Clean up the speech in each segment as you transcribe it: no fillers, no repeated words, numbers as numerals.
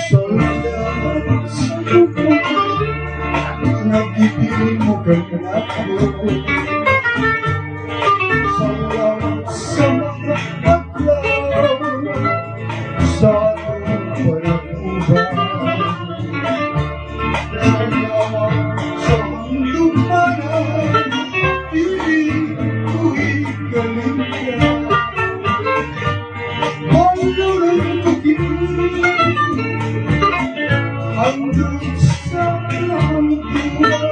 Salamat sa buhay nagbibilin mo kay kanako. Salamat sa mga adlaw sa atong panag-uban. Salamat sa handumanan, dili ko ikalimtan. Bayloron ko kini hangtod sa kahangtuan.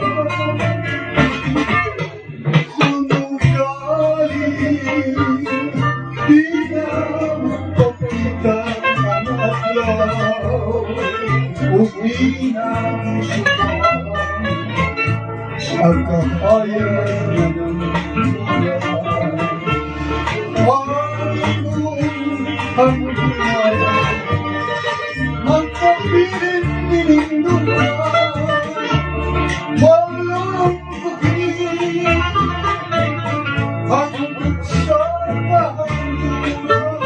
Kung ugaling di na mapakita ang adlaw ug di na musuba ang kahayag ng bulan. Ang imong handumanan, magpabilin nining duha. Bayloron ko kini hangtod sa kahangtuan.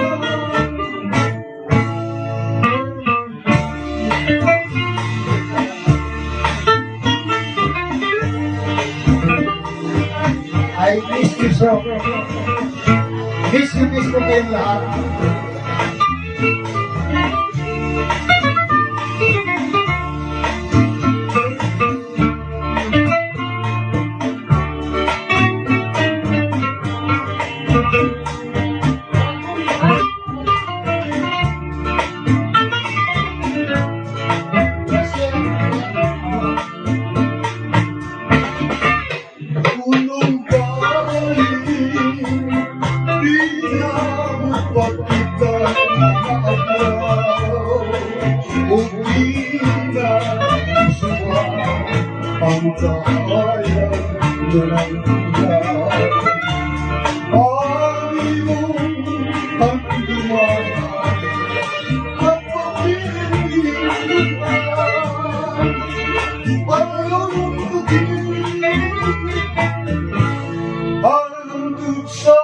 I miss you so. Miss you, miss ko kayong lahat. Kung ugaling di na mapakita ang adlaw ug di na musuba ang kahayag ng bulan. Ang imong handumanan, magpabilin nining duha. Bayloron ko kini hangtod sa